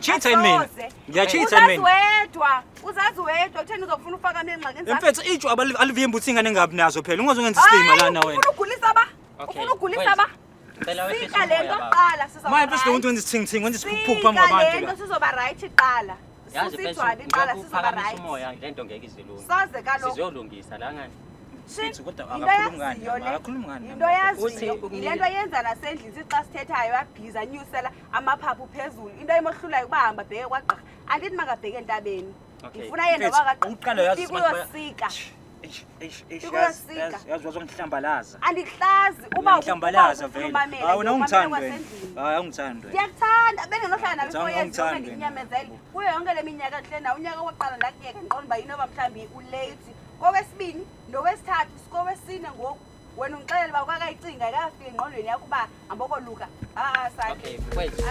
Ngiyacheat yini mina? Asoze. Ngiyacheat yini mina? Uzazi wedwa, uzazi wedwa kutheni uzofuna ufaka mina engxakini zakho. Mfethu itsho alivimbi ukuthi ingane engabi nazo phela. Ungazongenza isilima lana wena. Ufuna ugulisa ba? Okay, Ufuna ugulisa wait. ba? Cela wehlise Sika le umoya, nto baba. kuqala sizoba Manje mfethu lo right. muntu wenza isithingithingi, wenza isiphukuphuku phambi Sika kwabantu le la. nto sizoba right kuqala. Yazi Susa mfethu, ijwabi kuqala njengoba sizoba uphakamisa right. umoya le nto ngeke izilunge. Soze kaloku. Sizolungisa la ngani. Shin, Mfethu, kodwa into akakhulumi ngani yaziyo la, le. akakhulumi ngani la. Into yaziyo. Uthi ukunika- Yile nto yenza nasendlini sithi xa sithethayo yabhiza anyusela amaphaphu phezulu. Into emohlulayo uba hamba bheke kwagqirha. Andithi makabheke entabeni. Okay. Ndifuna yena Mfethu, wakagqirha. uqala uyazi Fika ukuthi uyosika. Eish, eish, eish, Fika yazi- uyosika. yazi wazongihlambalaza. Andikuhlazi uba Uyangihlambalaza uba ufuna vele. umamela, Hayi wena nje, umamela ungithandi wena. kwasendlini. Hayi awungithandi wena. Ndiyakuthanda bengenohlala nawe Mfethu, 4 years yonke awungithandi wena. ndikunyamezele. Kuyo yonke le minyaka ndihleli nawe unyaka wokuqala ndakuyeka ndiqonda uba inoba mhlawumbi ulate. Kowesibini nowesithathu sikowesine ngoku. Wena ungixelele uba kwakayicinga ikafika engqondweni yakho uba hambokoluka. Ha-a sana. Okay, mfethu.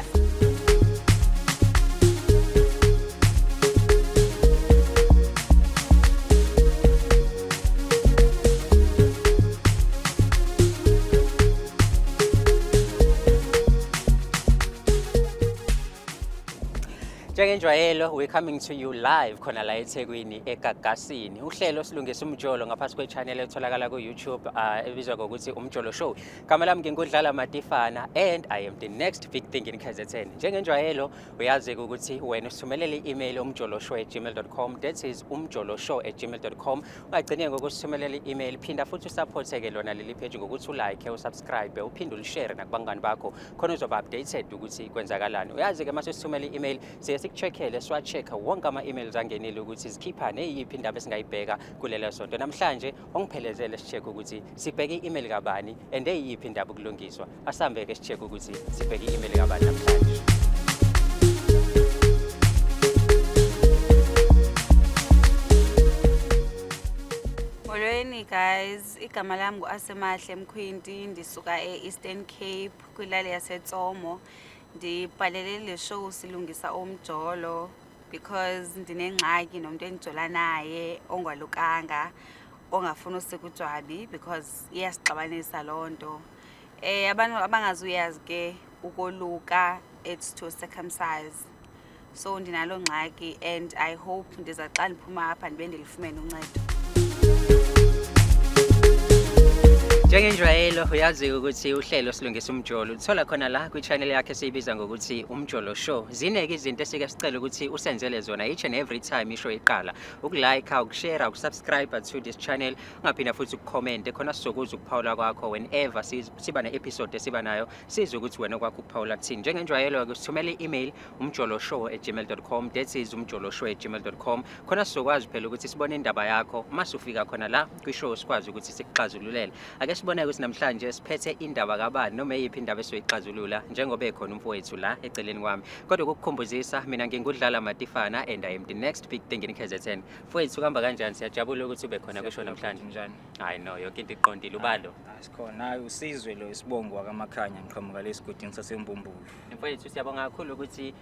Njengenjwayelo, we're coming to you live khona la eThekwini eGagasini. Uhlelo silungisa umjolo ngaphasi kwe-channel etholakala ku-YouTube ebizwa ngokuthi Umjolo Show. Gama lami nginguDlala Matifana and I am the next big thing in KZN. Njengenjwayelo, uyazi ukuthi wena usithumelele i-email umjoloshow@gmail.com. That is umjoloshow@gmail.com. Ungagcini ngokusithumelela i-email, phinda futhi usupporte-ke lona leli page ngokuthi ulike, usubscribe, uphinde ulishare nakubangani bakho khona uzoba updated ukuthi kwenzakalani. Uyazi-ke mase sithumela i-email siye sikucheckele, siwa-check-a wonke ama-emails angenile ukuthi zikhipha neyiphi indaba esingayibheka kulelo sonto. Namhlanje ongiphelezele si-check ukuthi sibheke i-email kabani and eyiphi indaba ukulungiswa. Asambe-ke si-check ukuthi sibheke i-email kabani namhlanje. Molweni guys, igama lami ngu-Asemahle Mkhwinti, ndisuka e-Eastern Cape kwilali yaseTsomo. Ndibhalele le show silungisa umjolo because ndinengxaki nomntu endijola naye ongwalukanga, ongafuni usika ujwabi because iyasixabanisa loo nto. Abantu abangazuyazi ke ukoluka, it's to circumcise. So ndinaloo ngxaki and I hope ndiza xa ndiphuma apha ndibe ndilifumene uncedo. Njengenjwayelo uyazi ukuthi uhlelo silungisa umjolo uthola khona la kwi-channel yakhe esiyibiza ngokuthi Umjolo Show. Zineke izinto esike sicela ukuthi usenzele zona each and every time ishow iqala. Ukulike, ukushare, ukusubscribe to this channel, ungaphinda futhi ukucomment khona sizokuzwa ukuphawula kwakho whenever siba ne-episode esiba nayo, sizwe ukuthi wena kwakho ukuphawula kuthini. Njengenjwayelo ke sithumele i-email umjoloshow@gmail.com. That is umjoloshow@gmail.com. Khona sizokwazi phela ukuthi sibone indaba yakho mase ufika khona la kwi-show sikwazi ukuthi sikuxazululele. Ake sibone ukuthi namhlanje siphethe indaba kabani noma eyiphi indaba esizoyixazulula njengoba ekhona umfowethu la eceleni kwami. Kodwa ukukukhumbuzisa mina nginguDlala Matifana and I am the next big thing in KZN. Mfowethu kuhamba kanjani? Siyajabula ukuthi ube khona kwishow namhlanje. Njani? Hayi no, yonke into iqondile ubalo. Sikhona. Hayi usizwe lo isibongo wakaMakhanya ngiqhamuka lesigodini saseMbumbulu. Mfowethu siyabonga kakhulu ukuthi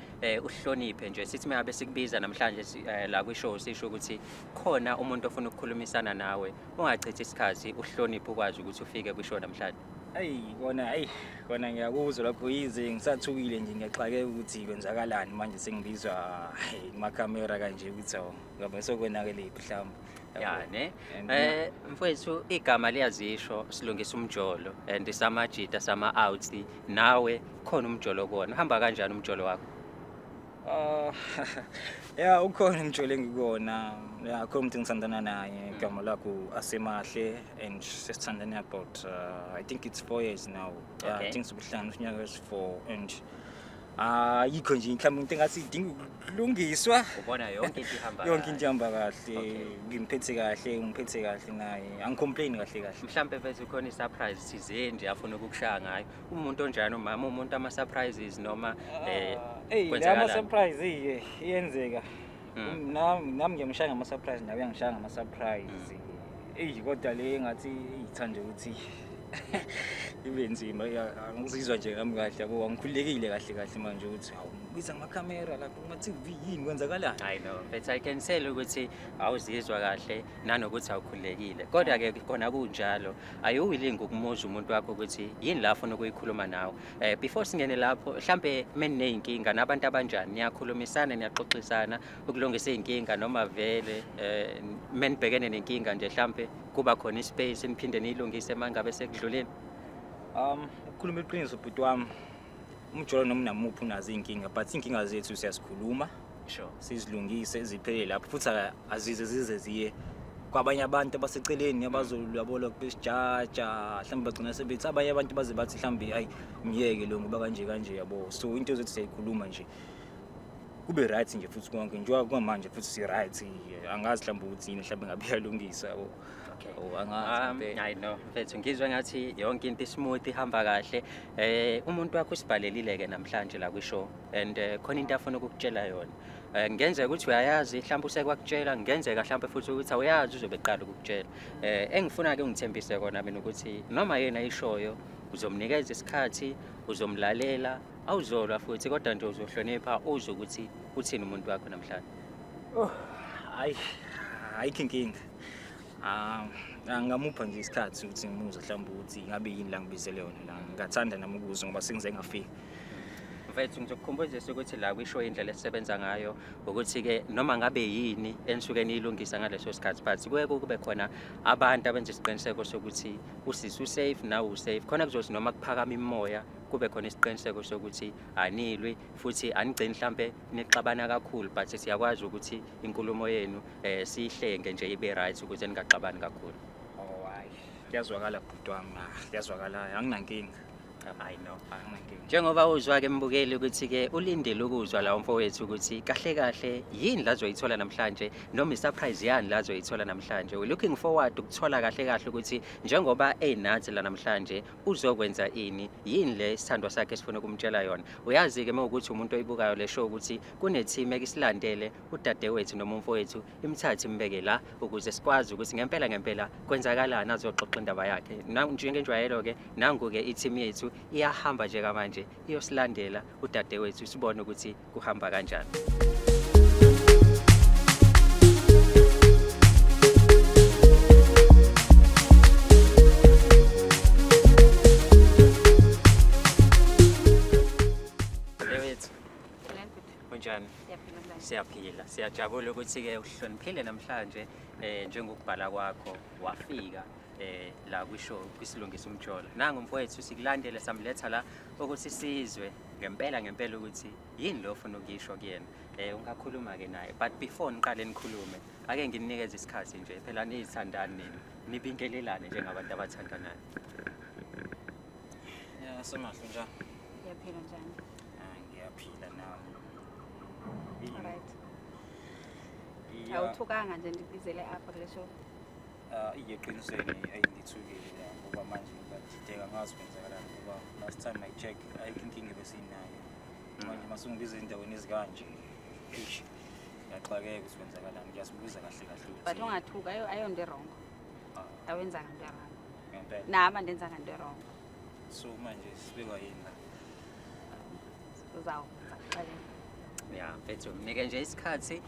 uhloniphe nje. Sithi mengabe sikubiza namhlanje la kwishow sisho ukuthi khona umuntu ofuna ukukhulumisana nawe. Ungachithi isikhathi, uhloniphe ukwazi ukuthi ufike kwishow namhlanje. Eyi kona, eyi kona ngiyakuzwa lokho, yize ngisathukile nje ngiyaxakeka ukuthi kwenzakalani manje sengibizwa hey kumakhamera kanje ukuthi awu ngabe sokwenakelephi mhlawumbe. Ya ne. And Mfowethu igama liyazisho silungisa umjolo and samajita sama outs nawe khona umjolo kuwona. Uhamba kanjani umjolo wakho? Ya ukhona umjolo engikuwona. Ya khona umuntu engithandana naye igama lakho Asemahle and sesithandana about I think it's 4 years now. Yeah, I think sobuhlangana unyaka wesi-4 and ayikho nje mhlawumbe into engathi idinga ukulungiswa. Ubona yonke into ihamba Yonke into kahle. ihamba kahle, ngimphethe kahle, ngiphethe kahle naye. Angicomplain kahle kahle. Mhlambe mfethu khona i-surprise thizeni nje afuna ukukushaya ngayo. Umuntu onjani umama, umuntu ama surprises noma Ey, la kwenzakalani? ama surprise iyenzeka. Nami ngiyamshaya ngama surprise, nawe uyangishaya ngama surprise. Ey, kodwa le ngathi ithanda ukuthi ibe nzima, angizizwa nje nami kahle yabo, angikhululekile kahle kahle manje ukuthi hawu Biza ngamakhamera lapho kuma-TV, yini kwenzakalani? I know, but I can tell ukuthi awuzizwa kahle nanokuthi awukhululekile. Kodwa ke khona kunjalo, ayiwilling ukumuza umuntu wakho ukuthi yini la afuna ukuyikhuluma nawe. Before singene lapho, mhlambe menineyinkinga nabantu abanjani, niyakhulumisana, niyaxoxisana ukulungisa izinkinga, noma vele menibhekene nenkinga nje mhlambe kuba khona ispace niphinde niyilungise mangabe sekudluleni? Ukukhuluma iqiniso, bhuti wami, umjolo noma namuphi unazo iy'nkinga, but iy'nkinga zethu siyazikhuluma, sizilungise ziphele lapho, futhi azize zize ziye kwabanye abantu abaseceleni abazolabona besijaja, mhlawumbe bagcina sebethi abanye abantu baze bathi mhlawumbe ayi, ngiyeke lo ngoba kanje kanje, yabo. So into zethu siyayikhuluma nje kube right nje, futhi konke njengoba kwamanje futhi si right. Angazi mhlawumbe ukuthi yini mhlawumbe ngabe iyalungisa, yabo. Oh, angazi ngempela. I know, mfethu, ngizwe ngathi yonke into smooth, ihamba kahle. Umuntu wakho usibhalelile ke namhlanje la kwishow and khona into afuna ukukutshela yona. Ngenzeka ukuthi uyayazi, mhlawumbe usekwakutshela, ngenzeka mhlawumbe futhi ukuthi awuyazi, uzobe eqala ukukutshela. Engifuna ke ungithembise kona mina ukuthi noma yena ayishoyo uzomnikeza isikhathi, uzomlalela, awuzolwa futhi, kodwa nje uzohlonipha uzwe ukuthi uthini umuntu wakho namhlanje. Oh, hayi, ayikho inkinga. Ah, angamupha nje isikhathi ukuthi ngimuzwe mhlawumbe ukuthi ngabe yini la ngibizele yona la. Ngingathanda nami ukuzwa ngoba sengize ngafika. Mfethu, ngizokukhumbuzisa ukuthi la kwishow indlela esisebenza ngayo ukuthi-ke noma ngabe yini enisuke niyilungisa ngaleso sikhathi, but kuye kube khona abantu abenza isiqiniseko sokuthi usisi usafe, nawe usafe, khona kuzothi noma kuphakama imimoya kube khona isiqiniseko sokuthi anilwi futhi anigcini mhlampe nixabana kakhulu, but siyakwazi ukuthi inkulumo yenu siyihlenge nje ibe right ukuze ningaxabani kakhulu. Oh, hayi, kuyazwakala bhuti wami, ah, kuyazwakala, anginankinga. I know. Anginankinga. Njengoba uzwa-ke mbukeli ukuthi-ke ulindele ukuzwa la umfowethu ukuthi kahle kahle yini la azoyithola namhlanje, noma i-surprise yani la azoyithola namhlanje. We're looking forward ukuthola kahle kahle ukuthi njengoba enathi la namhlanje uzokwenza ini, yini le isithandwa sakhe esifuna ukumtshela yona. Uyazi-ke uma ukuthi umuntu oyibukayo le show ukuthi kune-team ekisilandele udadewethu noma umfowethu, imthathe imbeke la ukuze sikwazi ukuthi ngempela ngempela kwenzakalani, azoxoxa indaba yakhe. Njengenjwayelo-ke nangu-ke i-team yethu iyahamba nje kamanje iyosilandela udadewethu, sibone ukuthi kuhamba kanjani. Dadewethu, unjani? Siyaphila, njani? Siyaphila, siyajabula ukuthi-ke uhloniphile namhlanje njengokubhala kwakho wafika la kwishow kwisilungisa umjolo. Nangu mfowethu sikulandele samletha la ukuthi sizwe ngempela ngempela ukuthi yini lo ofuna ukuyisho kuyena. Ungakhuluma ke naye, but before niqale nikhulume ake nginikeze isikhathi nje, phela niyithandani nini, nibingelelane njengabantu abathandanayo. Ya, Semahle, njani? Ngiyaphila, njani? Ah, ngiyaphila nawe. Alright. Awuthukanga nje ndikubizele apha kule show? Ah, iye, eqinisweni ayingithukile la ngoba manje ngiyadideka, ngazi kwenzakalani ngoba last time I check ayikho inkinga ebesinayo. Manje masungibiza endaweni ezikanje, eish, ngiyaxakeka ukuthi kwenzakalani. Ngiyasibuza kahle kahle ukuthi But ungathuka, ayonto e-wrong. Ah. Awenzanga into e-wrong. Ngempela. Nami andenzanga into e-wrong. So manje sibekwa yini la? Uzawuza kuxelela. Ya mfethu, mnike nje isikhathi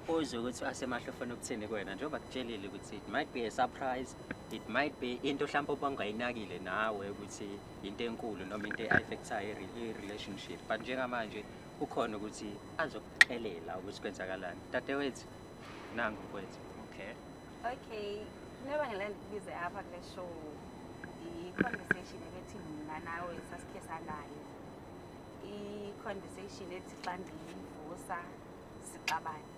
uzwe ukuthi Asemahle ufuna ukuthini kuwena, njengoba kutshelile ukuthi it might be a surprise, it might be into mhlawumbe obangayinakile nawe ukuthi into enkulu noma into e-affectayo i-relationship, but njengamanje ukhona ukuthi azokuxelela ukuthi kwenzakalani. Dadewethu, nangu mfowethu. Okay. Okay, kunebangela ndikubize apha kule show, i-conversation ebethi mna nawe sasikhe sanayo, i-conversation ethi xa ndiyivusa sixabane,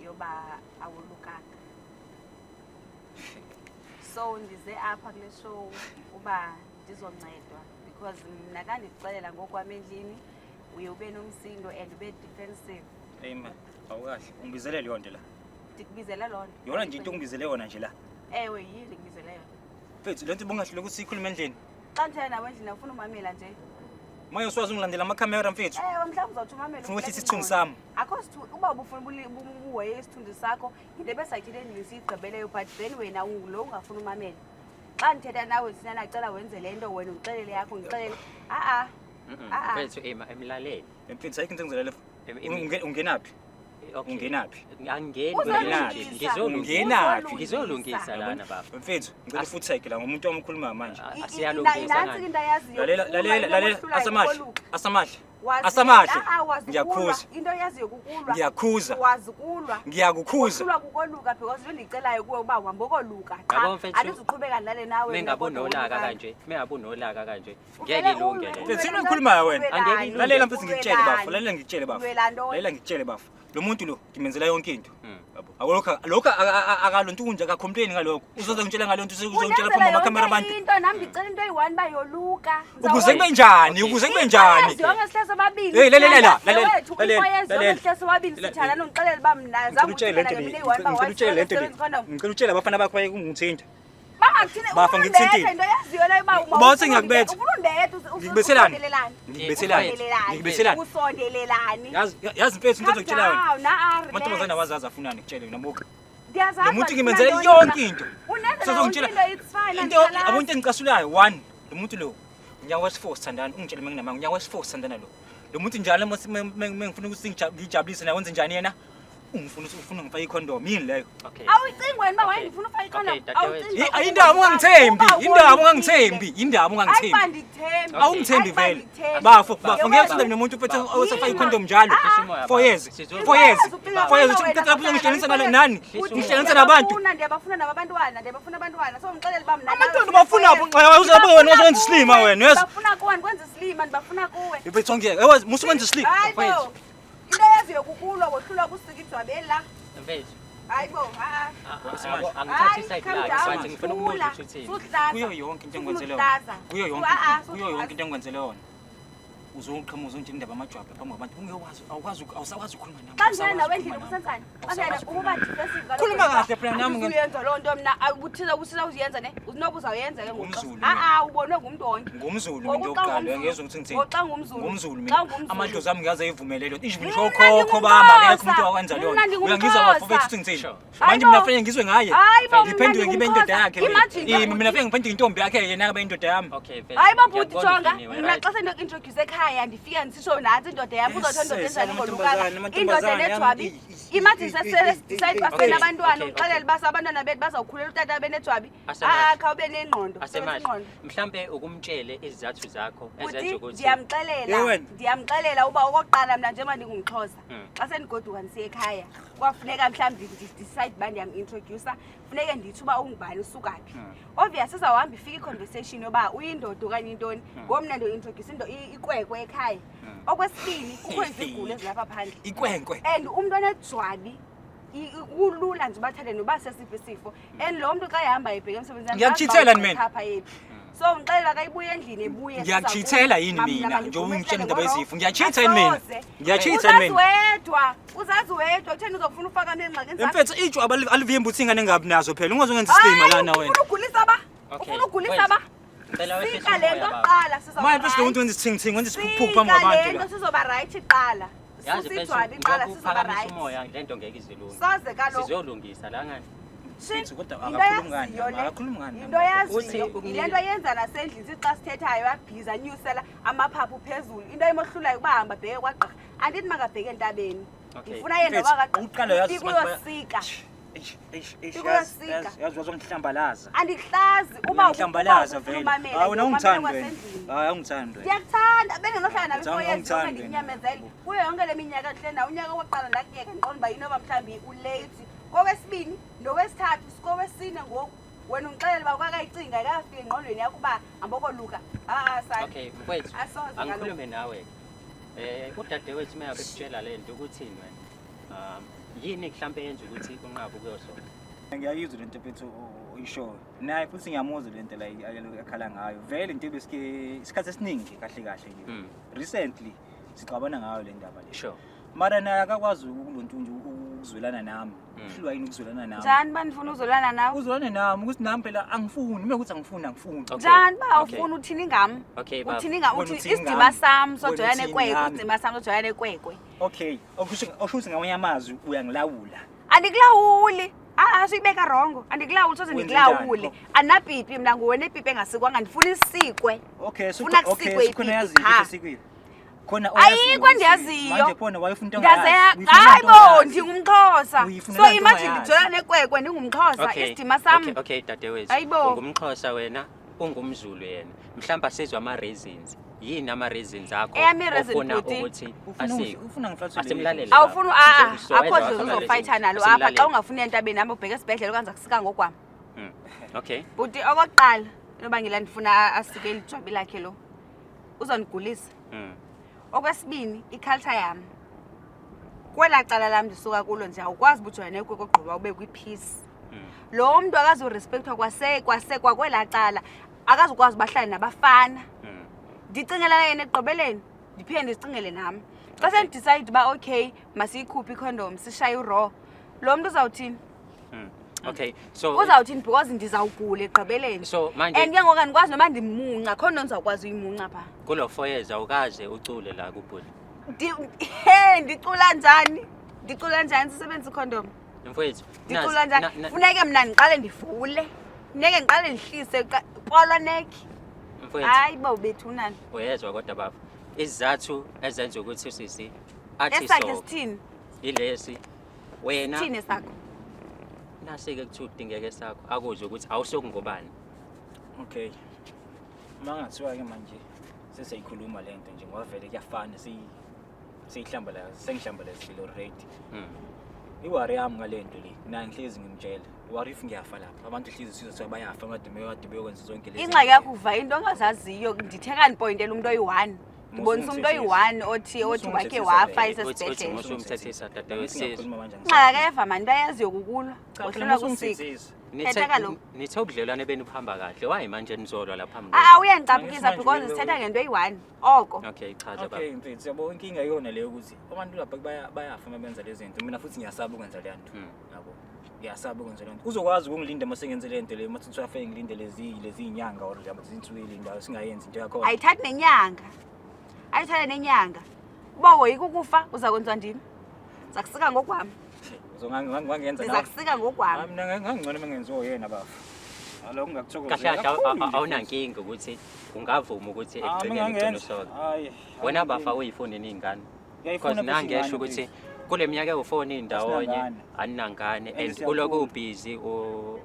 yoba awolukanga. So ndize apha kule show uba ndizoncedwa because mna xa ndikuxelela ngokwam endlini uye ube nomsindo and ube defensive. Hey ma, awukahle. Ungibizele leyo nto la. Ndikubizele loo nto. Yona nje into ongibizele yona nje la. Ewe, yiyo ndikubizele yona. Mfethu, le nto ubungahluleka ukuthi siyikhulume endlini. Xa ndithetha nawe endlini awufuna umamela nje. Manje uswazi ungilandela amakhamera, mfethu. Ewe, mhlawumbi uzawuthi umamele. Ufuna ukwehlisa isithunzi sami. Akho sithunzi, uba ubufuna ubuhoye isithunzi sakho, yinto ebesayithethe endlini siyigqibeleyo, but then wena ungulo ungafuni umamela. Xa ndithetha nawe sinanacela wenze le nto, wena undixelele yakho, ndixelele. A-a. Ah, ah. Mfethu ema emlaleni. Mfethu, ayikho into engizolalela. Ungenaphi? Okay. Ungenaphi? Angingeni Uzolungisa. kule Ngizolungisa. Ungenaphi? Ngizolungisa lana baba. Mfethu, ngicela futhi sayike la ngomuntu wami okhuluma manje. Asiyalungisa Inansi ngani. into ayaziyo. Lalela, Ukulwa, lalela, into lalela. ohlulayo Asamahle, ukoluka. asamahle. Wazi- Asamahle. Ah, ah, wazi ukulwa. Ngiyakhuza. Into oyaziyo kukulwa. Ngiyakhuza. Wazi ukulwa. Ngiyakukhuza. Uhlulwa kukoluka because into endiyicelayo kuwe uba uhamba okoluka qha. Yabo, mfethu, Andizuqhubeka ndilale nawe. mina Mengabe kodwa unolaka wolukani. kanje, mengabe unolaka kanje, Uvele ngeke ilunge ulwe, le nto. Mfethu, yini oyikhulumayo wena? ulwelani? Angeke ilunge. Lalela mfethu, ngikutshele bafo, Ulwelani? lalela ngikutshele bafo. Ulwela ntoni? Lalela ngikutshele bafo. Lo muntu lo ngimenzela yonke into. Yabo. Akulokho lokho akalonto kunje, akacomplain ngalokho. Uzoze ngitshela ngalonto, uzongitshela Unenzela phambi kwamakhamera yonke abantu. into, nami ndicela into eyi-one uba yoluka. Ukuze kube njani? Ukuze kube njani? Yonke sihle sobabili. Hey, lalela la, lalela, Wethu, lalela, into lalela. yonke sihle sobabili sithandana, undixelele uba mna Ngicela zange utshele lento uthintana le. ngemini eyi-one uba Ngicela utshele lento le. wasebenzisa condom. Ngicela utshele abafana bakho baye kungithinta. Bangakuthini, Bafa, ufuna ngikuthintile. undibetha, into oyaziyo leyo uba uma Uba uthi ufuna ngiyakubetha. ufuna undibetha, Ngikubethelani? usondelelani. Ngikubethelani? Usondelelani. Ngikubethelani? Usondelelani. Yazi yazi mfethu, into ezokutshela Calm yona. down, na-a, relax. Amantombazane awazazi afunani, ngikutshele mina buka. Ndiyazazi Lo muntu uba ngimenzele ufuna yonke ntoni. into. Unenzela Sozongitshela yonke into, it's fine, into andikhalazi. yabo, into engicasulayo one, lo muntu lo unyaka wesi-4 sithandana, ungitshele menginamanga, unyaka wesi-4 sithandana lo. Lo muntu njalo mengifuna ukuthi ngijabulise naye wenze njani yena? Ungifuna ukuthi ufuna ngifake icondom, yini leyo? Okay. Awuyicingi wena uba Okay. wayendifuna ufake icondom. Okay, dadewethu. Awucingi uba Indaba ungangithembi, uba indaba wonile. ungangithembi, indaba Hayi ungangithembi. uba ndikuthembi. Awungithembi Hayi uba vele. ndikuthembi. Bafo, bafo, ngeke Yebo. usinde nomuntu mfethu Bafo. osefake icondom njalo. Hlisa umoya, 4 baba. years. Sizolungisa. 4 years. Uyazi 4 years uphila uthi wena, lapho uzongihlanganisa wena. nani? Uthi Ngihlanganisa nabantu. ndiyabafuna, ndiyabafuna nabo abantwana, ndiyabafuna abantwana. So ngixelele uba mna Abantwana nawe ubafuna four phi? years. Uzobe wena uzowenza isilima wena, uyezwa? Ndibafuna kuwe, ndikwenza isilima, ndibafuna kuwe. Mfethu ngeke. Ewazi musu kwenza isilima. Hayi bo. Mfethu. Into eyaziyo kukulwa, wohlulwa kusika ijwabu eli la. Mfethu. Hayi bo, ha-a. Asimanje. Angithathi Hayi, iside calm lakhe, down, but ngifuna ukumuza thula. ukuthi uthini. Suhlaza. Kuyo yonke into Sufuna engwenzele yona. ukuhlaza. Kuyo yonke Ah, ah, kuyo yonke suhlaza. into engwenzele yona. Uzoqhamuza nje indaba amajwabu phambi kwabantu. Ungekwazi, awukwazi, awusakwazi ukukhuluma nami. Xa ndingena nawe Awusakwazi endlini ukukhuluma nami. ubusenzani? Xa ndingena Awusakwazi ububa ukukhuluma nami. defensive kaloku Khuluma wena. kahle phela nami. Andizuyenza loo nto mna. Uthiza uthiza uziyenza ne. Unoba uzawuyenza ke ngoku. Ngumzulu Ah, mina. ah, ubonwe ngumntu wonke. Ngumzulu Ngoku mina xa yokuqala, ungumZulu- uyangizwa ukuthi ngithini? Ngoku xa ungumZulu. Ngumzulu Xa mina. ungumZulu. Amadlozi ami ngiyaze ayivumele leyo nto. Isho ngisho Mna okhokho bami akekho umuntu owakwenza leyo Mna nto. ndingumXhosa. Uyangizwa bafo bethu ukuthi ngithini? Sure. Manje Hayibo. mina fanele ngizwe ngaye. Hayi bo, mna Ngiphenduke ngibe indoda ndingumXhosa. yakhe mina. Imagine ke Yimi mina bhuti. fanele ngiphenduke intombi yakhe yena abe indoda yami. Okay, mfethu. Hayi bo bhuti, Ngiyakubona jonga. udiniwe, Mna right? xa sendiyoku-introduce ekhaya ndifika ndisitsho nantsi indoda yam, uzothiwa indoda Yes, enjani ngolukala. amantombazane, Indoda amantombazane, enejwabi. Imagine sesele-decide uba Okay, senabantwana, okay, undixelele okay. uba abantwana bethu bazawukhulela utata benejwabi. Asemahle. Ah, khawube nengqondo. Asemahle. Sebenzisa ingqondo. Mhlambe ukumtshele izizathu zakho Bhuti, ezenza ukuthi ndiyamxelela Ye wena. ndiyamxelela uba okokuqala mna njengoba ndingumXhosa, xa sendigoduka ndisiya ekhaya kwafuneka mhlawumbi ndidecide uba ndiyam-introducer, funeke nditsho uba ungubani, usuka phi. Obvious izawuhamba ifike i-conversation yoba uyindoda okanye intoni. Ngoku mna ndiyo-introduce into ikwekwe ekhaya. Okwesibini, kukho izigulo ezilapha phandle. Ikwenkwe. And umntu onejwabi kulula nje ubathande noba sesiphi isifo. And lo mntu xa ehamba ebheke emsebenzini, Ngiyakutshithela ni mina. apha yephi. So ngixelela ka ibuye endlini ebuye. Ngiyakutshithela yini mina njengoba ungitshela indaba yezifo? Ngiyachitha yini mina? Ngiyachitha yini Uzazi mina? wedwa, uzazi wedwa, kutheni uzofuna ufaka mina engxakini zakho? Mfethu, ijwabu alivimbi ukuthi ingane engabi nazo phela. Ungazongenza isilima lana wena. Ufuna ugulisa ba? Okay, Ufuna ugulisa wait. ba? Ngicela wehlise Sika le umoya, nto baba. kuqala sizoba Manje mfethu lo right. muntu wenza isithingithingi, wenza isiphukuphuku phambi Sika kwabantu le la. nto sizoba right kuqala. Yazi Susa mfethu, ijwabi kuqala njengoba sizoba uphakamisa right. umoya le nto ngeke izilunge. Soze kaloku. Sizolungisa la ngani. Shin, Mfethu, kodwa into akakhulumi ngani yaziyo nami, le. akakhulumi ngani Into nami. yaziyo. Uthi ukunika- Yile nto yenza nasendlini sithi xa sithethayo abhiza anyusela amaphaphu phezulu. Into emohlulayo ukuba hamba abheke kwagqirha. Andithi makabheke entabeni. Okay. Ndifuna yena Mfethu, wakagqirha. uqala uyazi Fika ukuthi abantu uyosika. Eish, eish, eish, Fika yazi, uyosika. yazi, yazi wazongihlambalaza. Andikuhlazi uba Uyangihlambalaza uba ufuna vele. umamela, Hayi wena ndiyokumamela ungithandi wena. kwasendlini. Hayi awungithandi wena. Ndiyakuthanda, bengenohlala nawe Uthi 4 years yonke awungithandi wena. ndikunyamezele. Kuyo yonke le minyaka ndihleli nawe, unyaka wokuqala ndakuyeka ndiqonda uba inoba mhlawumbi ulate. Kowesibini nowesithathu sikowesine ngoku. Wena ungixelele uba kwakayicinga ayikafiki engqondweni yakho uba hambokoluka. Ha-a, sana. Okay, mfethu. Asoze kaloku. Angikhulume nawe. Udadewethu uma bekutshela le nto ukuthini wena? Yini mhlambe yenza ukuthi unqabe ukuyosoka? Ngiyayizwa lento mfethu oyishoyo. Naye futhi ngiyamuzwa lento la akhala ngayo. Vele into beske isikhathi esiningi kahle kahle nje. Recently sixabana ngayo le ndaba le. Mara naye akakwazi ukulontu nje ukuzwelana nami. Uhlulwa yini ukuzwelana nami? Njani ba ndifuna uzwelana nawe? Uzwelane nami ukuthi nami phela angifuni, mina ukuthi angifuni, angifuni. Okay. Njani ba Okay. ufuna uthini ngam? Okay, baba. Uthini ngam? Wena Uthi uthini isidima ngami? sam Wena sojoyane uthini kwekwe, ngami? isidima sam sojoyane kwekwe. Okay, okusho ukuthi ngamanye amazwi uyangilawula. Andikulawuli. Ah, suyibeka wrong. Andikulawuli, soze Wenze ndikulawule. njani? Andinapipi mna, nguwena epipi engasikwanga, ndifuna isikwe. Okay, so Funa okay, kusikwe so khona ipipi yaziyo qha. into esikiwe. Khona Ayikho endiyaziyo. Manje khona wayefuna into Ndaze ongayazi. Uyifuna hayi into bo, ongayazi. ndingumXhosa. Uyifuna So into imagine ongayazi. ndijola nekwekwe ndingumXhosa, Okay, isidima sam. Okay, dadewethu. Hayibo. Ungumxhosa wena, ungumZulu yena. Mhlawumbe asizwe ama-reasons. Yini ama-reasons akho Eyami i-reason, ofuna bhuti. ukuthi Ufuna asike? ufuna ngihlathulule. Asimlalele. Awufuni baba. a akho ndlela uzofayitha nalo apha. Xa Asimlalele. ungafuni entabeni hamba ubheke esibhedlele okanye ndizakusika ngokwam. Okay. Bhuti, okokuqala inobangela ndifuna asike eli jwabi lakhe lo, uzondigulisa. Okwesibini, i-culture yam. Kwelaa cala lam ndisuka kulo nje awukwazi uba ujongane nekwekwe ogqiba ube kwi-peace. Lo mntu akazurespectwa kwase kwase kwakwelaa cala, akazukwazi uba ahlale nabafana. Ndicingela yena ekugqibeleni, ndiphinde ndizicingele nam. Xa sendidicide uba okay masiyikhuphe ikhondom sishaye uraw, lo mntu uzawuthini? Okay. So Uzawuthini? Because ndizawugula ekugqibeleni. So manje And ke ngoku andikwazi noba ndimunca, akho nto ndizawukwazi uyimunca phaa. Kulo 4 years awukaze ucule la kubhuti. He, ndicula njani? Ndicula njani sisebenzisa ikhondom? Mfowethu, Ndicula njani? Funeke mna ndiqale ndivule, funeke ndiqale ndihlise polo nekhi. Mfowethu. Hayi bo, bethunani. Uyezwa kodwa baba. Izizathu ezenza ukuthi usisi athi Esakhe so sithini? ilesi wena Sithini esakho? Nasike kuthiwa udingeke sakho akuzwe ukuthi awusokungobani. Okay. Mangathiwa ke manje sesiyikhuluma lento nje ngoba vele kuyafana siyihlamba la, sengihlamba la sibili already. I-worry yami ngale nto le, mina ngihlezi ngimtshela. Worry if ngiyafa lapha. Abantu hlezi sizwe kuthiwa bayafa kade beyokade beyokwenza zonke lezi Ingxaki zinto. yakho uva into ongazaziyo, ndithe kandipoyintela umntu oyi-one. Ndibonisa umntu oyi-one othi wakhe wafa Uthi esesibhedlele. musumthethisa dadewethu. Angithi ngiyakhuluma manje. Ingxaki akeva mani, into ayaziyo kukulwa. Cha, phela Wohlulwa kusika. musungithethisa. Thetha kaloku. Nithe ubudlelwane benu buhamba kahle. Why manje nizolwa lapha phambi Ah, kwethu? uyandicaphukisa Angithi because manje sithetha ngento eyi-one oko. Okay, chaza baba. Okay, mfethu, yabo inkinga iyona leyo ukuthi abantu lapha bayafa uma benza lezi zinto. Mina futhi ngiyasaba ukwenza le nto. Yabo. Ngiyasaba ukwenza le nto. Uzokwazi ukungilinda uma sengenze le nto le, uma kuthiwa fanele ngilinde lezi inyanga or nje izinsuku ezilindayo singayenzi into yakhona. Ayithathi nenyanga. Ayithathe nenyanga. Uba woyika ukufa uzakwenziwa ndim. Ndizakusika ngokwam. Uzongangenza nawe. Ndizakusika ngokwam. Hayi, mina ngangcono uma ngenziwa yena bafo. Alo ngingakuthokozela. Kahle kahle kakhulu nje awunankinga ukuthi ungavuma ukuthi futhi. Ah, ekugcineni mina ugcine ngingenza. usoka. Hayi. Wena bafa uyifuni ningane. Ngiyayifuna Because futhi nangesho ingane, ukuthi mfethu. kule minyaka ewu-4 nindawonye Asinangane. aninangane And and siyakhula. ulokhu ubhizi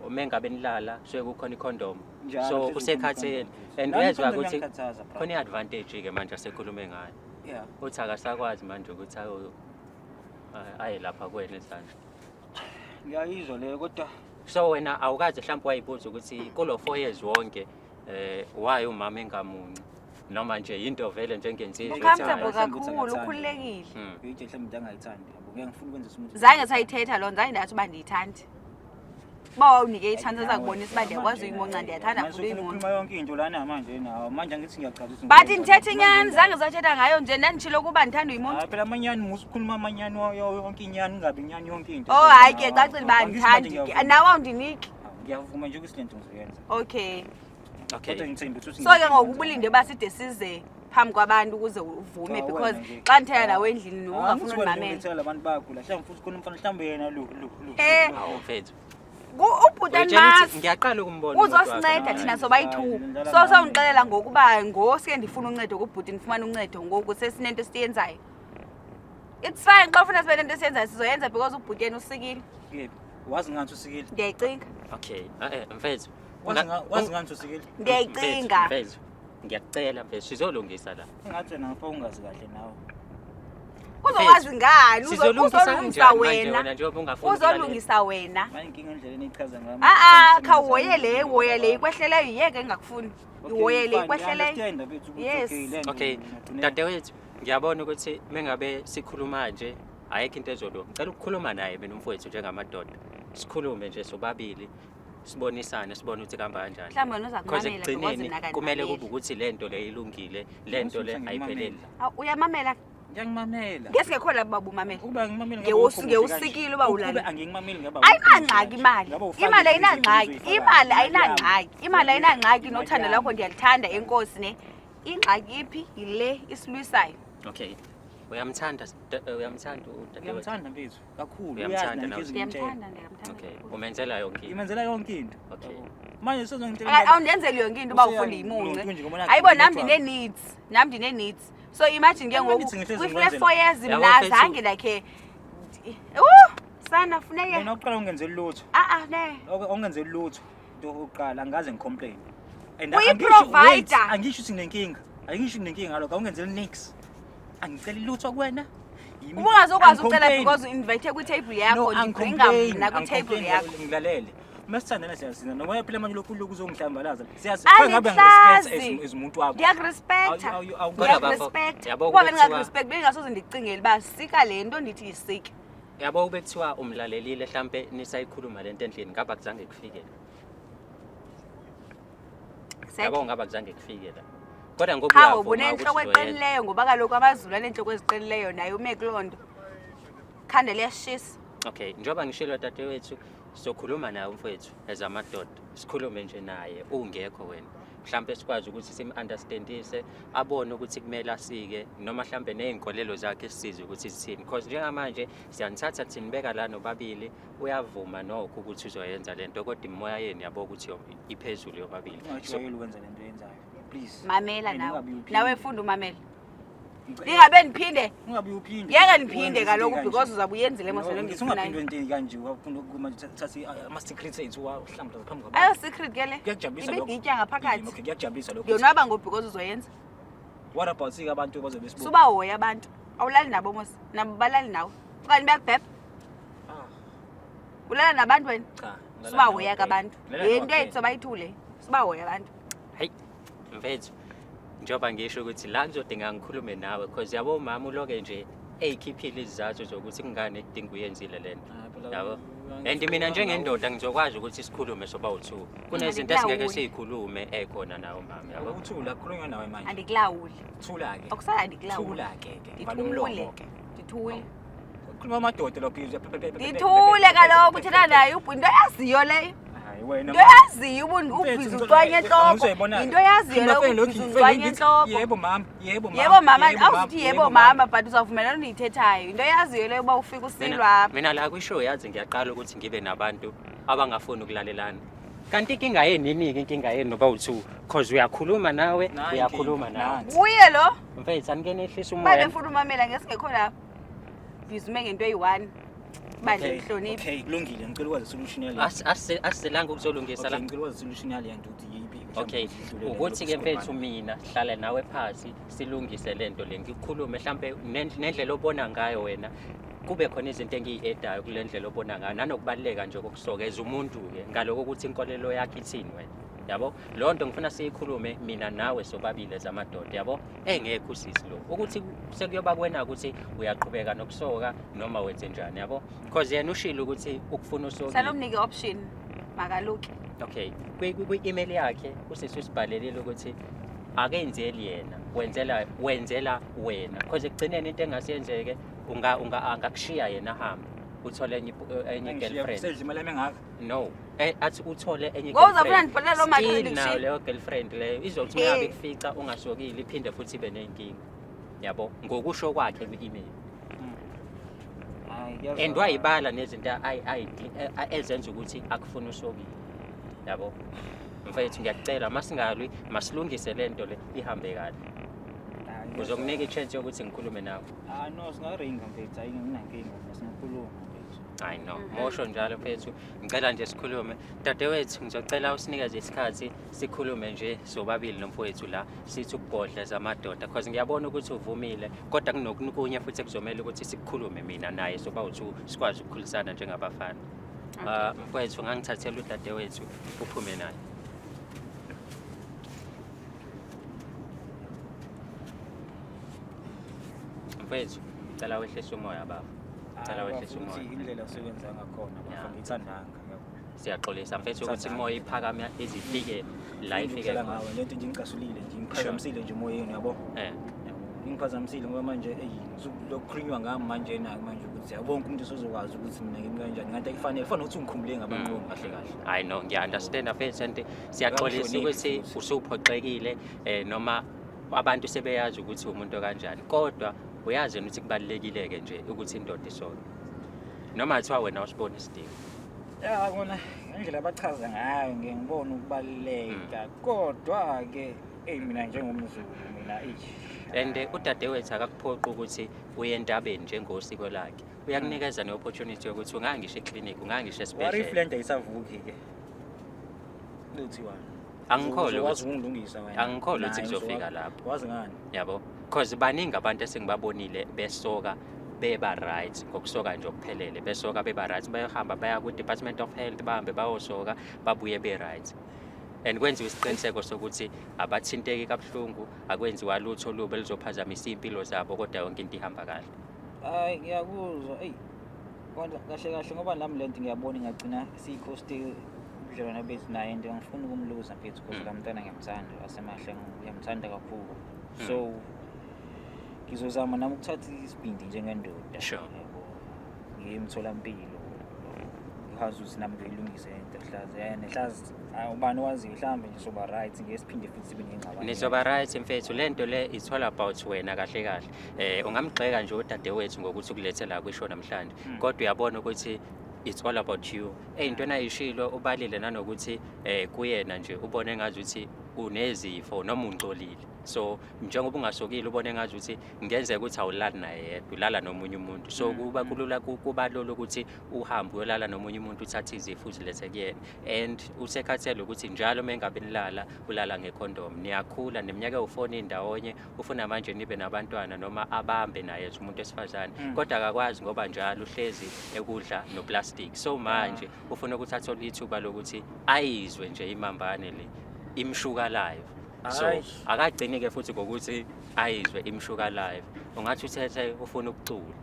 uma ngabe nilala kusuke kukhona ikhondom. Njalo, So hlezi usekhathele kukhona i-condom. and Nami uyezwa i-condom ukuthi iyangikhathaza, bra. khona i-advantage ke manje asekhulume ngayo. Yeah. Uthi akasakwazi manje ukuthi aye lapha kuwena ezandla. Ngiyayizwa leyo kodwa So wena awukaze mhlawumbe wayibuza ukuthi kulo 4 years wonke why umama engamunci noma nje into vele njengensizwa ukuthi Ucomfortable hayi. kakhulu, Ngithanda. ukhululekile. Ngiyithe mhlawumbe into angayithandi. Yabo ngeke ngifune ukwenza umuntu. Zange sayithetha loo nto, zange ndathi uba ndiyithandi. Uba wawunike i-chance ezakubonisa uba ndiyakwazi uyimunca, ndiyathanda Manje futhi ufuna uyimunca. ukukhuluma yonke into lana manje nawo. Manje angithi ngiyachaza ukuthi But ngiyenza ndithetha lokhu. inyani, zange sathetha ngayo nje, ndanditshilo ukuba ndithanda uyimunca. Hayi phela amanyani musukhuluma amanyani yonke inyani ingabi inyani yonke into. Oh hayi ke cacile uba Angithi manje andithandi ke. ngiyavuma. Nawe awundiniki. Ngiyavuma nje ukuthi le nto ngizoyenza. Okay. Okay. Kodwa ngithemba ukuthi So ke ngoku ubulinde uba side size phambi kwabantu ukuze uvume Cha, because wena nje. xa ndithetha nawe endlini Ah, ungafuni angithi wena undimamela. ungithela abantu bagula. Mhlawumbe futhi khona umfana mhlawumbe yena lo lo lo. Eh. lo. Awu mfethu. Ubhuti Uyitshela ukuthi andimazi. ngiyaqala ukumbona umuntu wakho Uzosinceda namhlanje. thina sobayi-two. Hayi, ngidlala So ngami. sawundixelela ngokuba ngosuke ndifuna uncedo kubhuti, ndifumane uncedo ngoku sesinento esiyenzayo. It's fine, xa ufuna sibe nento esiyenzayo sizoyenza because ubhuti yena usikile. Yebo. Wazi ngathi usikile. Ndiyayicinga. Okay. Mfethu. Wazi ngathi usikile. Ndiyayicinga. Mfethu. Ngiyakucela mfethu sizolungisa la. Engathi wena ngifuna ungazi kahle nawe. Uzokwazi ngani? Sizolungisa Uzolungisa kanjani manje wena. wena njengoba ungafuni ukulalela? Uzolungisa wena. Manje inkinga indlela enichaza ngayo. Ah ah, khawuhoye le, hoye le ikwehleleyo yiyeke engakufuni. Ihoye le ikwehleleyo. Yes. Okay, dadewethu, ngiyabona ukuthi mengabe sikhuluma nje ayikho into ezolunga. Ngicela ukukhuluma naye mina umfowethu njengamadoda. Sikhulume nje sobabili, sibonisane, sibone ukuthi kuhamba kanjani. Mhlawumbe wena uza Because kumamela because ekugcineni mina kumele kandimameli. kube ukuthi lento le ilungile, lento le ayipheleli. Awu, uyamamela? Ngiyangimamela. Ngesingekho lapho baba umamela. Ukuba ngimamele Ngewusikile uba ulala. Angingimameli ngaba. Ayinangxaki imali. Imali ayinangxaki. Imali ayinangxaki. Imali ayinangxaki nothando lwakho ndiyalithanda enkosi ne. Ingxaki iphi yile isilwisayo. Okay. Uyamthanda uyamthanda udadewethu? Ngiyamthanda mfethu kakhulu. Uyamthanda Uyazi nami nawe? ngihlezi ngimtshela. Ndiyamthanda, ndiyamthanda Okay, kakhulu. umenzela yonke into. Ngimenzela yonke into. Okay. Manje sezongitshela Awundenzeli yonke into uba ufunda imunce. Hayibo, nami ndine-needs, nami ndine-needs. So imagine ke ngoku Ama-needs ngihlezi kule ngiwenzela. 4 years Yabo, mna mfethu. zange like sana funeke Mina uqala ungenzeli lutho. a-a ne. Ongenzeli lutho. Into yokuqala angikaze ngicomplain. And Uyi-provider. angisho ukuthi nginenkinga. Angisho nginenkinga ngalokho, awungenzeli nix. Angiceli lutho kuwena. Ubungazokwazi ucela Angicomplain. because u-invite kwi-table yakho, No, ndibringa angicomplain, mna kwitable angicomplain, yakho. Ngilalele. Masithandana siyazina. Noma phela manje lokhu lokhu uzongihlambalaza. Siyazi ngabe ngirespect Andihlazi. as umuntu wakho. Ndiyakurespecta. Kodwa bafo, Ndiyakurespecta. yabo Uba kuthiwa- bendingakurespect bengingasoze ndikucingele uba sika le nto ndithi yisike. Yabo, ube kuthiwa umlalelile mhlambe nisayikhuluma lento endlini, ngaba kuzange kufike la. Yabo, ngaba kuzange kufike la. Kodwa ngoba Qha uyavuma ngoba unentloko ukuthi uzoyenza. eqinileyo, ngoba kaloku amaZulu aneentloko eziqinileyo, naye ume kuloo nto. Khanda liyashisa. Okay, njengoba ngishilo dadewethu, sizokhuluma naye umfowethu as amadoda. Sikhulume nje naye ungekho wena. Mhlambe sikwazi ukuthi sim-understandise, abone ukuthi kumele asike noma mhlambe ney'nkolelo zakhe sisize ukuthi zithini. Because njengamanje siyanithatha thinibeka la nobabili, uyavuma nokho ukuthi uzoyenza lento, kodwa imimoya yenu yabo ukuthi iphezulu yobabili. So Ungajwayeli ukwenza lento oyenzayo. Please. Mamela And nawe. ungabi uphinde. Nawe funda umamela. Ndingabe ndiphinde. Ungabi uphinde. Ngeke ndiphinde Wenze kaloku izinto because kanje. uzawube uyenzile mos le nto Ngithi ungaphindi ndiyifunayo. wento kanje, wafunda manje thatha ama-secrets ethu wahlambulaza phambi Ayo kwabantu. secret ke le. Kuyakujabulisa lokho. Ibiditya ngaphakathi. Okay, kuyakujabulisa lokho. Ndiyonwaba ngoku because uzoyenza. What about sike abantu bazobe besibuka? Subahoya abantu. Awulali nabo mos. Nabo balali nawe. Okanye bayakubhebha. Ah, Ulala nabantu wena. cha. Ngilala Subahoya nawe ke abantu. Ngilala Le nawe nto ethu kuphela. sobayithule. Subahoya abantu. Hey, mfethu, njengoba ngisho ukuthi la kuzodinga ngikhulume nawe because yabo umama uloke nje eyikhiphile izizathu zokuthi kungani kudinga uyenzile lento. Ah, phela Yabo. And mina njengendoda ngizokwazi ukuthi sikhulume soba u-two. Kunezinto esingeke Andikulawuli. siyikhulume ekhona nawe umama, yabo. Ukuthula kukhulunywa nawe manje. Andikulawuli. Thula ke. Okusala andikulawuli. Thula ke ke. Vala umlomo Ndithule. ke. Ndithule. Khuluma amadoda lokho izwe. Ndithule kaloku uthetha naye into yaziyo leyo. Hayi wena. Into yaziyo ubhizi ucwanye entloko. Into yaziyo leyo ubhizi ucwanye entloko. Yebo mama, yebo mama. Yebo mama, awuzuthi yebo mama but uzawuvumelana ndiyithethayo. Into yaziyo leyo uba ufika usilwa apha. Mina la kwishow yazi ngiyaqala ukuthi ngibe nabantu abangafuni ukulalelana. Kanti inkinga yenu yini-ke, inkinga yenu noba u-two? Cause uyakhuluma nawe, Nayi uyakhuluma inkinga, nawe. nansi. Uye lo. Mfethu, anike nehlisa Uba umoya. befuna umamela ngesingekho lapho. Bhizi ume ngento eyi-one. Bandla Okay, ngihloniphe. Okay, kulungile. Ngicela ukwazi solution yale. Asizelanga ukuzolungisa Okay, la. ngicela ukwazi solution yale nto ukuthi yiphi. Okay, ukuthi-ke mfethu mina hlala nawe phasi silungise lento le, ngikukhulume mhlampe nendlela obona ngayo wena, kube khona izinto engiyi-edayo kule ndlela obona ngayo, nanokubaluleka nje kokusokeza umuntu-ke ngaloko ukuthi inkolelo yakhe ithini wena, yabo. Leyo nto ngifuna siyikhulume mina nawe sobabili zamadoda, yabo, engekho usisi lo ukuthi sekuyoba kuwena ukuthi uyaqhubeka nokusoka noma wenze njani, yabo, because yena ushilo ukuthi ukufuna usokile. Salomnike option. Makaluke. Okay, kwi-email yakhe usisi usibhalelile ukuthi akenzeli yena, wenzela wena, because ekugcineni into engasiyenzeke unga angakushiya yena ahambe uthole enye girlfriend. Sedla imali yami engaka. No, athi uthole enye Ngoba uzofuna ndibhalele loo mali Still ndikushiyile. nayo leyo girlfriend leyo izothi uma ngabe kufica ungasokile iphinde futhi ibe ney'nkinga, yabo, ngokusho kwakhe kwi-email. Hayi, And kuyazwakala. wayibala nezinto ezenza ukuthi akufune usokile, yabo. Mfethu, ngiyakucela masingalwi, masilungise lento le ihambe kahle. Hayi, Uzokunika i-chance yokuthi ngikhulume nawe. Ah no, singaringa mfethu, hayi nginankinga, singakhuluma mfethu. Hayi no, mosho njalo mfethu, ngicela nje sikhulume. Dadewethu, ngizocela usinikeze isikhathi sikhulume nje sobabili nomfowethu la, sithi ukugodla zamadoda because ngiyabona ukuthi uvumile, kodwa kunokunye futhi ekuzomela ukuthi sikukhulume mina naye soba u-two sikwazi ukukhulisana njengabafana. Ah, mfowethu, ngangithathela udadewethu uphume naye. Mfethu, cela wehlise umoya baba. Cela Hayi, wehlise bafo, ukuthi umoya. indlela osebenza ngakhona bafo ngiyithandanga yabo. Siyaxolisa mfethu ukuthi Ngithandanga. imoya iphakame izifike la ifike Ngidlala khona. ngawe lento nje ingicasulile nje, ngiphazamisile nje emoyeni yabo. Yabo, ingiphazamisile ngoba manje eyi lokukhulunywa ngami manje na manje ukuthi yabo wonke umuntu usozokwazi ukuthi mina ngimi kanjani, ngathi ayifanele fanele ukuthi ungikhumbule ngabanqomi kahle kahle. Hayi no, ngiya-understand mfethu and siyaxolisa Uyangihlonipha ukuthi futhi. usuphoxekile noma abantu sebeyazi ukuthi umuntu kanjani, kodwa Uyazi yena ukuthi kubalulekile-ke nje ukuthi indoda isoke, noma kuthiwa wena usibona isidingo? Ya, kona ngendlela abachaza ngayo ngike ngibone ukubaluleka, kodwa-ke eyi, mina njengomZulu mina, eish. And udadewethu akakuphoqi ukuthi uye entabeni njengosiko lakhe. Uyakunikeza ne-opportunity yokuthi ungangisho eklinikhi, ungangisho What if esibhedlela. Le nto ayisavuki-ke, luthiwani? Angikholwa Uzokwazi ukungilungisa wena? Angikholwa ukuthi Naye kuzofika lapho. Wazi ngani? Yabo, cause baningi abantu esengibabonile besoka beba right, ngokusoka nje okuphelele, besoka beba right, bayahamba baya ku-Department of Health, bahambe bayosoka, babuye be-right, and kwenziwa isiqiniseko sokuthi abathinteki kabuhlungu, akwenziwa lutho olubi elizophazamisa iy'mpilo zabo, kodwa yonke into ihamba kahle. Hayi, ngiyakuzwa. Eyi, kodwa kahle kahle, ngoba nami le nto ngiyabona ingagcina siyikhoste ubudlelwane bethu naye, and angifuni ukumluza, mfethu, because la mntwana ngiyamthanda, Asemahle, ngiyamthanda kakhulu. So ngizozama nami ukuthatha isibindi njengendoda. Yabo, ngiye emtholampilo, ngikwazi ukuthi nami ngiyilungise into hlazi and hlazi ubani owaziyo, mhlawumbe nje soba right, ngeke siphinde futhi sibe ney'ngxabano. Nizoba right, mfethu. Le nto le, it's all about wena kahle kahle. Ungamgxeka nje udadewethu ngokuthi ukulethe la kwisho namhlanje, kodwa uyabona ukuthi it's all about you. Ey'ntweni ayishilo ubalile nanokuthi kuyena nje ubone ngazuthi unezifo noma ungcolile, so njengoba ungasokile ubone ngazuthi kungenzeka ukuthi awulali naye yedwa, ulala nomunye umuntu, so kuba kulula, kuba lula ukuthi uhambe uyolala nomunye umuntu, uthathe izifo uzilethe kuyena. And usekhathele ukuthi njalo uma engabe nilala, ulala ngekhondomu. Niyakhula neminyaka ewu-4 ndawonye, ufuna manje nibe nabantwana noma abambe naye as umuntu wesifazane, kodwa akakwazi ngoba njalo uhlezi ekudla noplastic. So manje ufuna ukuthi athole ithuba lokuthi ayizwe nje imambane le imshuka live. So Hhayi. akagcini-ke futhi ngokuthi ayizwe imshuka live, ungathi uthethe ufuna ukucula,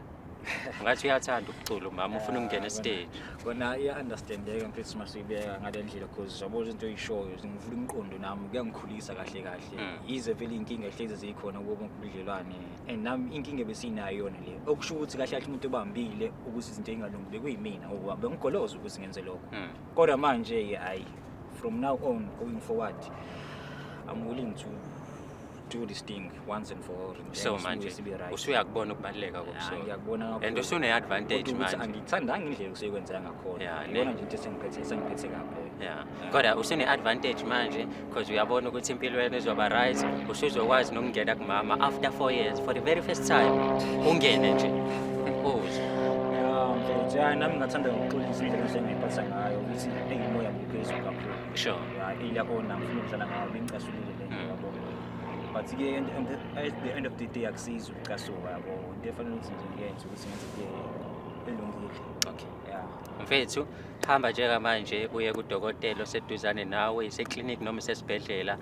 ungathi uyathanda ukucula umama, ufuna ukungena estage. Kona iya-understandeka, mfethu, masuyibeka ngale ndlela, cause yabo izinto oyishoyo zingivula umqondo nami, kuyangikhulisa kahle kahle. Yize vele iy'nkinga hlezi zikhona kubo bonke ubudlelwane, and nami inkinga ebesinayo yona le, okusho ukuthi kahle kahle umuntu obambile ukuthi izinto ey'ngalungi bekuyimina, ngoba bengigoloza ukuthi ngenze lokho. Kodwa manje-ke hhayi, from now on going forward, I'm willing to do this thing once and for all and then So sibuye manje sibe right. usuyakubona ukubaluleka Ya, kokusoka? ngiyakubona kakhulu. And usune-advantage Kodwa ukuthi manje. angiyithandanga indlela osuyekwenzeka ngakhona. Iyona nje into esengiphethe kabi leyo. Kodwa usune-advantage manje because uyabona ukuthi impilo yenu izoba right, usuzokwazi nokungena kumama after 4 years for the very first time, ungene nje uzwe. Ya, mfethu, ya, nami ngingathanda ngokuxolisa indlela esengiyiphatha ngayo, ukuthi eyimoya buphezulu kakhulu. Ya, ilakho ngifuna ukudlala ngayo, bengicasulile le nto, yabo. But-ke at the end of the day akusizi ukucasuka, yabo. Into efanele ukuthi nje ngiyenze ukuthi ngenze into elungile. Ya. Mfethu, hamba njengamanje uye kudokotela oseduzane nawe, iseklinikhi noma isesibhedlela.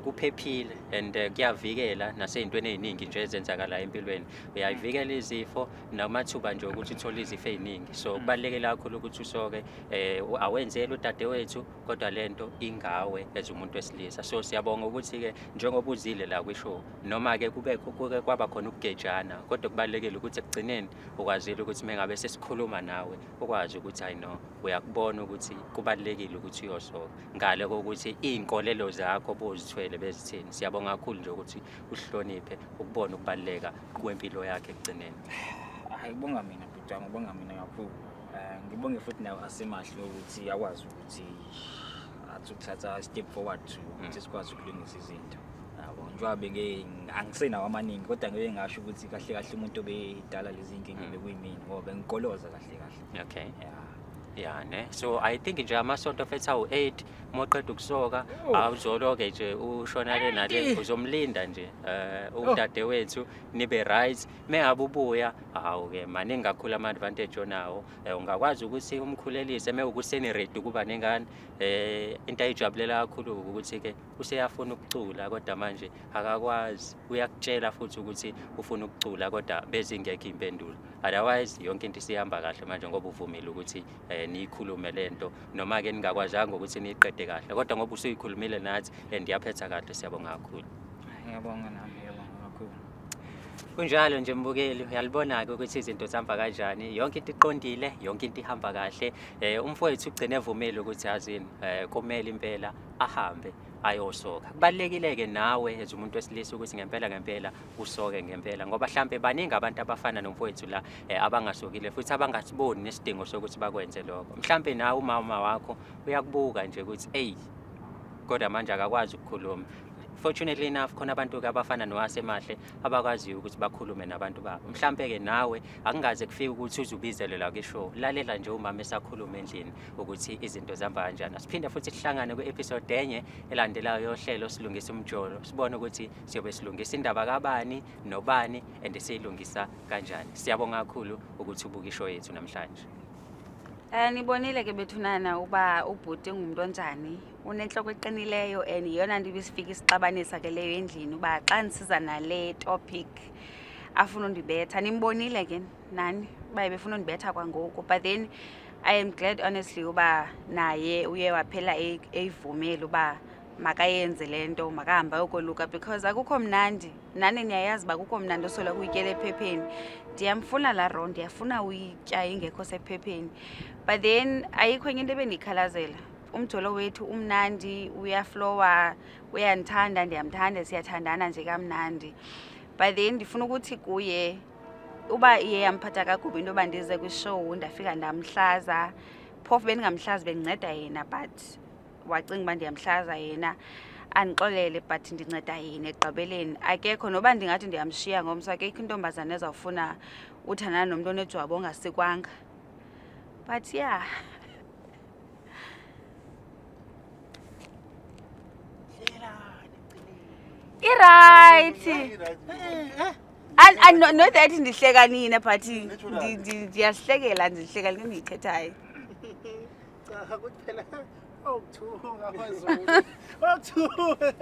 Kuphephile and kuyavikela nasey'ntweni ey'ningi nje ezenzakalayo empilweni. Uyayivikela izifo namathuba nje ukuthi uthole izifo ey'ningi, so kubalulekile kakhulu ukuthi usoke. Awenzeli udadewethu, kodwa lento ingawe as umuntu wesilisa. So siyabonga ukuthi-ke njengoba uzile la kwishow, noma-ke kube kuke kwaba khona ukugejana, kodwa kubalulekile ukuthi ekugcineni ukwazile ukuthi uma ngabe sesikhuluma nawe ukwazi ukuthi I know uyakubona ukuthi kubalulekile ukuthi uyosoka, ngale kokuthi iy'nkolelo zakho bozithwele bezithini. Siyabonga kakhulu nje ukuthi uhloniphe ukubona ukubaluleka kwempilo yakhe ekugcineni. Hayi, kubonga mina, bhuti wami, kubonga mina kakhulu. Ngibonge futhi nawe Asemahle ukuthi akwazi ukuthi athi ukuthatha step forward to ukuthi sikwazi ukulungisa izinto, yabo. Njengoba benge angisenawo amaningi, kodwa ngeke ngasho ukuthi kahle kahle umuntu obedala lezi nkinga bekuyimina, ngoba bengigoloza kahle kahle. Ya. Ya ne, so I think nje amasonto fethu awu-8 uma uqeda ukusoka, Oh. awuzoloke nje ushona le nale, uzomlinda nje udadewethu, nibe right. Mengabe ubuya, hawu-ke, maningi kakhulu ama-advantage onawo. Ungakwazi ukuthi umkhulelise mewukuthi ready ukuba nengane. Into ayijabulela kakhulu ukuthi-ke useyafuna ukucula, kodwa manje akakwazi. Uyakutshela futhi ukuthi ufuna ukucula, kodwa bezingekho iy'mpendulo. Otherwise yonke into isihamba kahle manje, ngoba uvumile ukuthi niyikhulume lento, noma-ke ningakwazanga ukuthi niyiqede kahle, kodwa ngoba usuyikhulumile nathi and yaphetha kahle, siyabonga kakhulu. Ngiyabonga nami, ngiyabonga kakhulu. Kunjalo nje, mbukeli, uyalibona-ke ukuthi izinto zihamba kanjani. Yonke into iqondile, yonke into ihamba kahle. Umfowethu ugcine evumile ukuthi yazini, kumele impela ahambe. ayosoka. Kubalulekile-ke nawe as umuntu wesilisa ukuthi ngempela ngempela usoke ngempela, ngoba hlampe baningi abantu abafana nomfowethu la abangasokile futhi abangasiboni nesidingo sokuthi bakwenze lokho. Mhlampe nawe umama wakho uyakubuka nje ukuthi eyi, kodwa manje akakwazi ukukhuluma. Fortunately enough, khona abantu-ke abafana noWasemahle abakwaziyo ukuthi bakhulume nabantu babo. Mhlampe-ke nawe akungaze kufike ukuthi uze ubizelwe la kwi-show. Lalela nje umama esakhuluma endlini ukuthi izinto zihamba kanjani. Asiphinde futhi sihlangane kwi-episode enye elandelayo yohlelo Silungisa Umjolo, sibone ukuthi siyobe silungisa indaba kabani nobani and siyilungisa kanjani. Siyabonga kakhulu ukuthi ubuke ishow yethu namhlanje. Nibonile ke bethunana uba ubhuti ngumuntu onjani, unenhloko eqinileyo, and iyona nto ibisifika isixabanisa ke leyo endlini, uba xa ndisiza nale topic afuna undibetha. Nimbonile ke nani uba ebefuna undibetha kwangoku, but then I am glad honestly uba naye uye waphela eyivumile uba makayenze le nto, makahambe ayokoluka, because akukho mnandi. Nani niyayazi uba akukho mnandi osola kuyityela ephepheni. Ndiyamfuna laa ro, ndiyafuna uyitya ingekho sephepheni, but then ayikho enye into ebendiyikhalazela. Umjolo wethu umnandi, uyaflowa, uyandithanda, ndiyamthanda, siyathandana nje kamnandi. But then ndifuna ukuthi kuye uba iye yamphatha kakubi into yoba ndize kwishow ndafika ndamhlaza, phofu bendingamhlazi, bendinceda yena, but wacinga uba ndiyamhlaza yena, andixolele, but ndinceda yena ekugqibeleni. Akekho noba ndingathi ndiyamshiya ngomso, akekho intombazana ezawufuna uthandana nomntu onejwabu ongasikwanga. But yeah. Irayithi. Not that ndihleka nina, but ndiyahlekela, ndihleka le ndiyithethayo. Cha, kuthi phela awukuthuka amazulu. Awukuthuka.